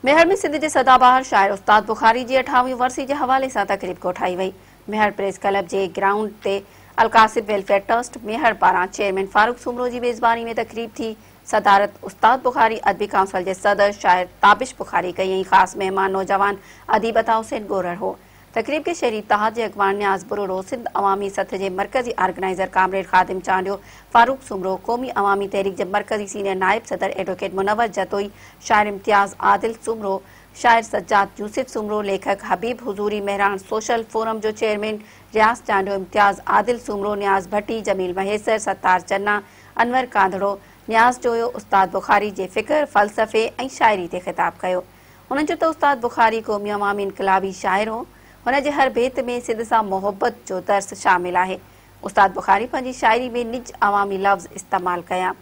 ميهڙ ۾ سنڌ جي سدا بهار شاعر استاد بخاري جي اٺاويهون ورسي جي حوالي سان تقريب ڪوٺائي وئي. ميهڙ پريس ڪلب جي گرائونڊ تي القاصد ويلفيئر ٽرسٽ ميهڙ پاران چيئرمين فاروق سومرو جي ميزباني ۾ تقريب ٿي. صدارت استاد بخاري ادبي ڪائونسل جي صدر شاعر تابش بخاري ڪئي ۽ خاص مهمان نوجوان اديب عطا حسين ڳورڙ هو. تقريب کي شهري اتحاد جي اڳواڻ نياز ٻرڙو، سنڌ عوامي سٿ جي مرڪزي آرگنائيزر ڪامريڊ خادم چانڊيو، فاروق سومرو، قومي عوامي تحريڪ جي مرڪزي سينيئر نائب صدر ايڊووڪيٽ منور جتوئي، شاعر امتياز عادل سومرو، شاعر سجاد يوسف سومرو، ليکڪ حبيب حضوري، مهراڻ سوشل فورم جو چيئرمين رياض چانڊيو، امتياز عادل سومرو، نياز ڀٽي، جميل مهيسر، ستار چنا، انور ڪانڌڙو، نياز جويو استاد بخاري جي فڪر، فلسفي ۽ شاعري تي خطاب ڪيو. هن چيو ته استاد بخاري قومي عوامي انقلابي شاعر هو. هن جي هر بيت ۾ سنڌ سان محبت جو درس شامل آهي. استاد بخاري پنهنجي شاعري ۾ نج عوامي لفظ استعمال ڪيا.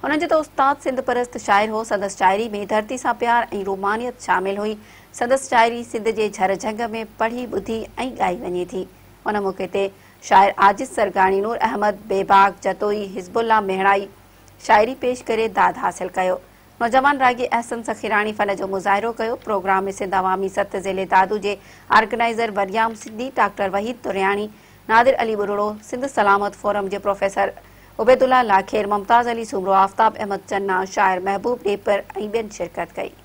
هن چيو ته استاد سنڌ پرست شاعر هو، سندس شاعري ۾ ڌرتي سان پيار ۽ رومانيت شامل هئي. سندس شاعري سنڌ جي جھر جھنگ ۾ پڙهي، ٻڌي ۽ ڳائي وڃي ٿي. ان موقعي تي شاعر عاجز سرگاڻي، نور احمد بيباڪ جتوئي، حزب الله مهڻائي شاعري پيش ڪري داد حاصل ڪيو. نوجوان راڳي احسن سخيراڻي فن جو مظاهرو ڪيو. پروگرام ۾ سنڌ عوامي سٿ ضلعي دادو جي آرگنائيزر وريام سنڌي، ڊاڪٽر وحيد ترياڻي، نادر علي ٻرڙو، سنڌ سلامت فورم جي پروفيسر عبيدالله لاکير، ممتاز علي سومرو، آفتاب احمد چنا، شاعر محبوب ڏيپر ۽ ٻين شرڪت ڪئي.